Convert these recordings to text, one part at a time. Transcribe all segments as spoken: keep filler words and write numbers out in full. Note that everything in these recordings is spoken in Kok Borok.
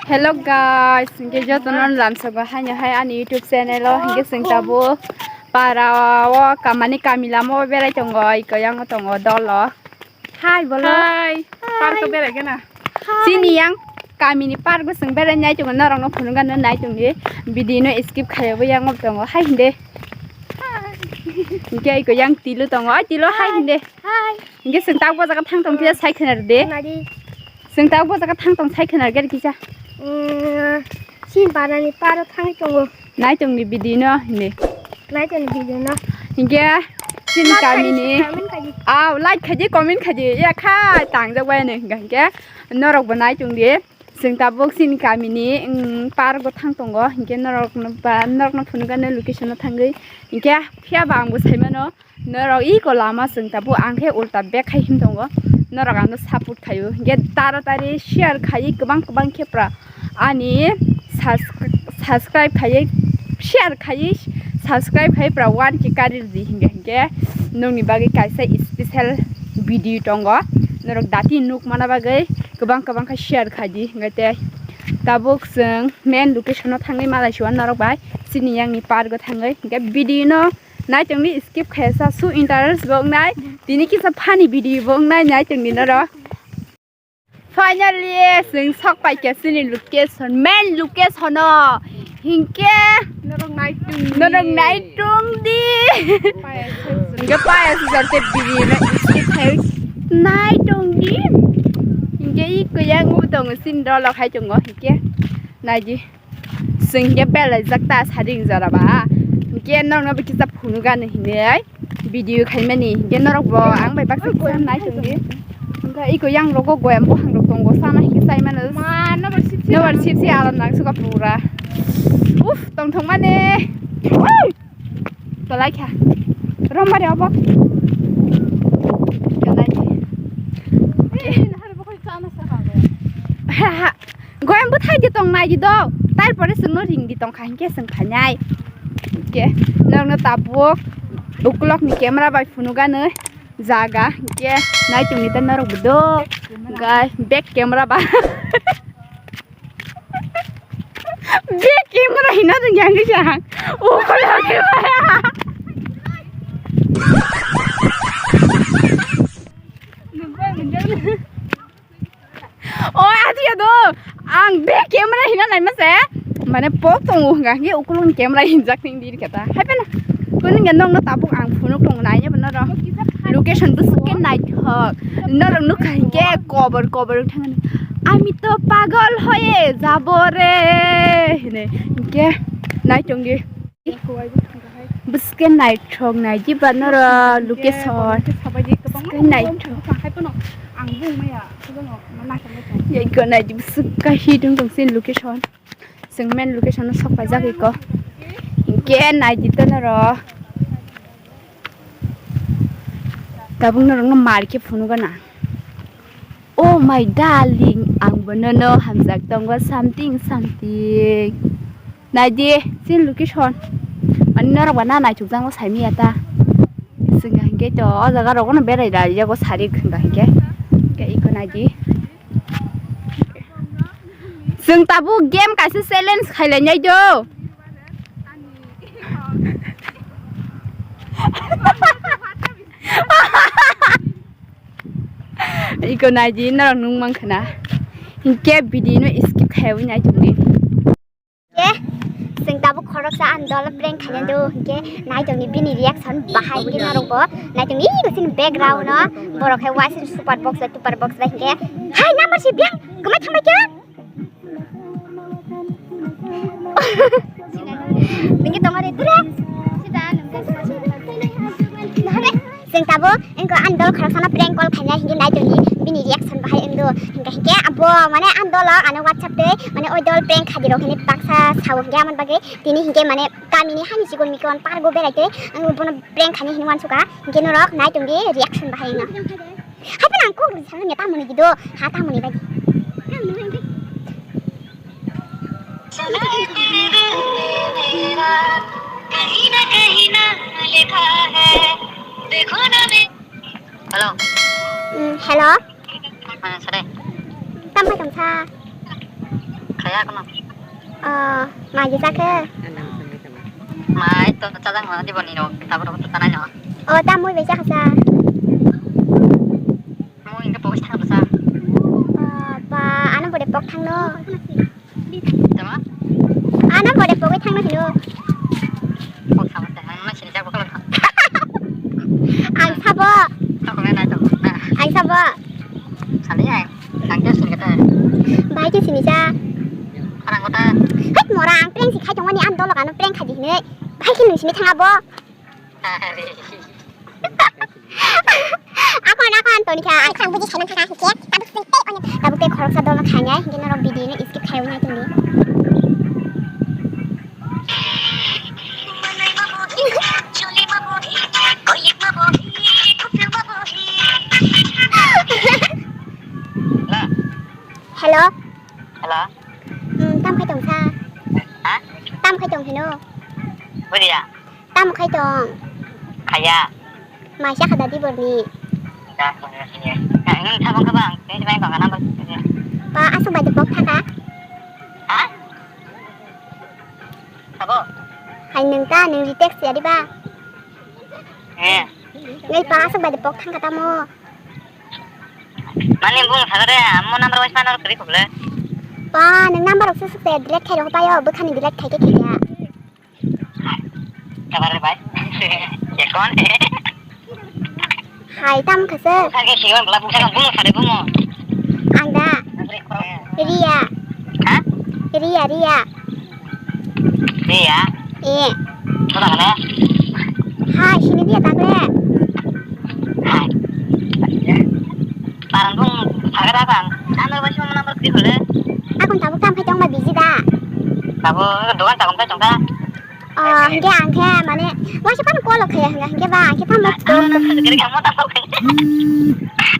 Hello guys, hinkhe jotono lamsogo haino hai ani YouTube channel o, hinkhe chwng tabuk para o kamani kami lama o berai tongo, iko yango tongo dolo. Hai bolo. Hai. Park o berai gana. Chini yang kamini park o chwng berai nai tongo, norok no phunuk gano nai tongdi, video no skip khaiya bo yango tongo hai hinde. Hinkhe iko yang tilo tongo, oi tilo hai hinde. Hai. Hinkhe chwng tabuk bo jaga thang tong kisa sai khwna rwdi. Nadi. Chwng tabuk bo jaga thang tong sai khwna rwdi kisa. Mm, sin barani paro thang tongo. Nai tongni video no hini. Nai tongni video no. Hinkhe chini kamini. Like khaidi, comment khaidi. Aw, like khaidi, comment khaidi. Ya kha tangjak bai no hinkhe norok bo nai tongdi. Chwng tabuk chini kamini, mm, park o thang tongo. Hinkhe norok no ba, norok no phunuk gano location o thangwi. Hinkhe phiya ba ang bo sai mano. Norok iko lama chwng tabuk ang khe ulta bek khai him tongo. Norok ano support khaio. Hinkhe taratari share khaiwi kwbang kwbang khe pra ani subs-, subscribe khaiwi share khaiwi subscribe khaiwi pra one K kari rwdi hinkhe hinkhe nokni bagwi kaisa special video tongo. Norok dati nuk mana bagwi kwbang kwbang khe share khaidi hinkhe tei tabuk chwng main location o thangwi malai siwan norok bai chini yang ni park o thangwi hinkhe video no. Naitongni skip khaisa su interest bo wngnai. Tini kisa funny video bo wngnai naitongni norok. Finally, chwng sok paikha chini location, main location o. Hinkhe norok naitongni. Norok naitongdi. Paya se. Hinkhe paya se jarte video no skip khai. Naitongdi. Hinkhe i kuyang bo tongo chini dolo khai tongo hinkhe. Naidi. Chwng hinkhe belaijak ta sading jora ba. Hinkhe norokno bo kisa phunuk gano hinwi video khaimani. Hinkhe norok bo ang bai baksa kisa nai tongdi. Hinkhe iko yang rogo goyam buphang rok tongo sana hinkhe chai mano. Ma, nobar sip sip. Nobar sip sip alam nang suka pura. Uf, tong thong mani. Ui! Tolai kha. Rom mari obo. Tolai. Ha ha. Goyam bwthai di tong nai di do. Tarpore chwngno ring di tong kha hinkhe chwng phainai. Hinkhe norokno tabuk ukulokni camera bai phunuk gano jaga hinkhe nai tongni ta norok bo do. Gai back camera ba. Back camera hino tong yang kisa. Ukulok camera. O, ati ya do. Ang be camera hina nai mase. Mane pok tongo hwnga hwnke ukulung camera hinjak ting dir keta. Hai pena. Kuni nge nong no tabuk ang phunuk tongo nai ne bono ro. Location bwswk ke naithok. Norok nuk kha hwnke kobor kobor thangani. Ami to pagol hoye jabo re. Hine hwnke nai tong di. Bwswk ke naithok nai di ba noro location. Bwswk ke naithok. Iko nai di bwswk ke hidung tong sin location. Chwng main location o sok paijak iko. Hwnkhe nai di to noro. Tabuk norok no mar khe phunuk gana. Oh my darling, ang bo nono hamjak tongo something something. Nai di, chini location. Ani norok ba na naichuk jang o sai miya ta. Chwng hinkhe to o jaga rogo no berai da yago sari khwng da hinkhe. Hinkhe iko nai di. Chwng tabuk game kaisa challenge khailai nai do. Iko nai di norok nung mang khna. Hinkhe video no skip khaiwi nai tongdi. Ke, chwng tabuk khoroksa ang dolo prank khaina do, hinkhe nai tongdi bini reaction bahai di norok bo. Nai tongdi iko chini background no borok hai waising super box bai, super box bai hinkhe. Hai number si biang, kwmai thangbai khe? Ningke tongari tura. Sida nungke. Nahare, sing tabo, engko ang dol khorok sana prank call khaina hindi nai tongdi bini reaction bahai engdo. Hingke hingke abo mane ang dol ano WhatsApp te mane oi dol prank khadi rok hini paksa sao hingke aman bagi tini hingke mane kamini hani sikon mikon pargo berai te ang bono prank khaina hini wansuka hingke norok nai tongdi reaction bahai engno. Hai pun ang kok ri sana tamoni gido ha tamoni bagi. Hello. Mm, hello. Ah, sare. Tampai tongsa. Kaya kono. Ah, mai je chakhe? Mai to chajak no, di boni no, tabuk tabuk to tanai no. O, ta mui bai chakha sa. Mui inge pogis thang sa. Ah, ba, ano bode pok thang no. Tama? Ano bode pogis thang no hino. Pok thang sa, ano sini jak bokol. Ang sabo. Sabo na to. Ang sabo. Sali ai. Ang ke sini kata. Bai ke sini ja. Arang kota. Hai mora ang prank si khai tongmani ang dolo kano prank khai di hinui. Bai ke nung sini thang abo. Ari. Akon akon toni kha ang khang buji sai man thaka hingke tabuk sing tei oni tabuk tei khoroksa dolo khainai hingke norok video no skip khai wnai tongdi. Hello. Hello. Hmm, tam khai tong sa? Ha? Tam khai tong hino? Bujiya. Tam khai tong? Khaya. Mai sa khada di borni. Nung sabong kha bang, tini sebai kong kana bang. Pa, asok bai de pok thaka? Ha? Sabo? Hai nung ta, nung retake siya di ba? Eh. Ngai pa, asok bai de pok thang kata mo. Mani bung saga de, amo number wise panor kri khobole. Pa, nung number rok susuk te delete khai rok payo, bukhani delete khai ke khiya. Kabar bai. Ye kon? Hai, tam khase. Sage sigon bla bung saga bung sare bung. Ang da. Ria. Ha? Ria, Ria. Ria. Eh. Thoda kana? Hai, sini dia takle. Hai. Parang bung saga da bang. Ano ba sima number kri khole. Akon tabuk tam khai tong ba busy da. Tabuk dogan tagom khai tong kha. Ah, hingke ang khe mane waisa phano call khaya hingke, hingke ba ang khe tamo. Ano na sugri kamu tahu kan?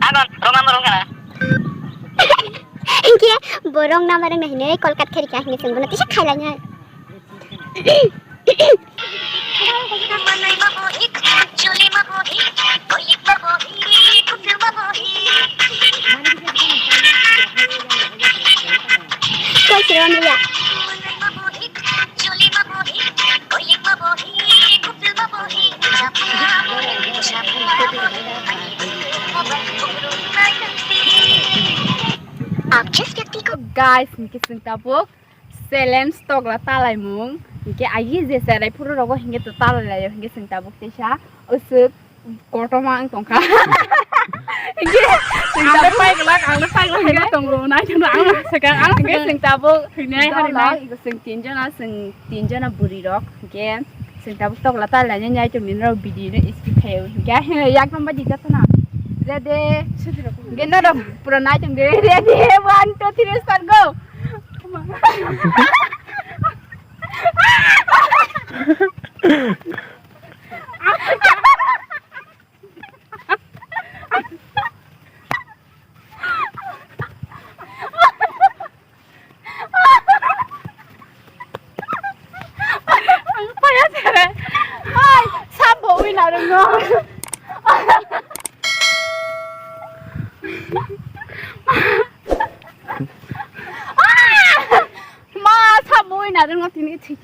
Ano, wrong number wrong kana? Hingke bo wrong number wngna hinui call cut khairikha hingke chwng bono tisa khailainai. Koi siro nuya. Guys, hingke chwng tabuk challenge tokla talaimung. Hingke agi je cherai phuru rogo hingke to talai laio hingke chwng tabuk teisa usuk kotorma wng tongkha. Hingke ang le paiglak, ang le paiglak hingke tongo, nai chwng ang le sakang, ang le sakang. Hingke chwng tabuk thwinai hari nai. Chwng tinjona, chwng tinjona bwrwi rok. Hingke chwng tabuk tokla talainai nai chwng nini rok video no skip khaio. Hingke yakno ba di jatona. Ready? Hingke norok pura nai chwng ready. One, two, three, start, go. Ang paya sere. Ay, sabo uwi na rung no. Ma, sabo uwi na rung no tini thik.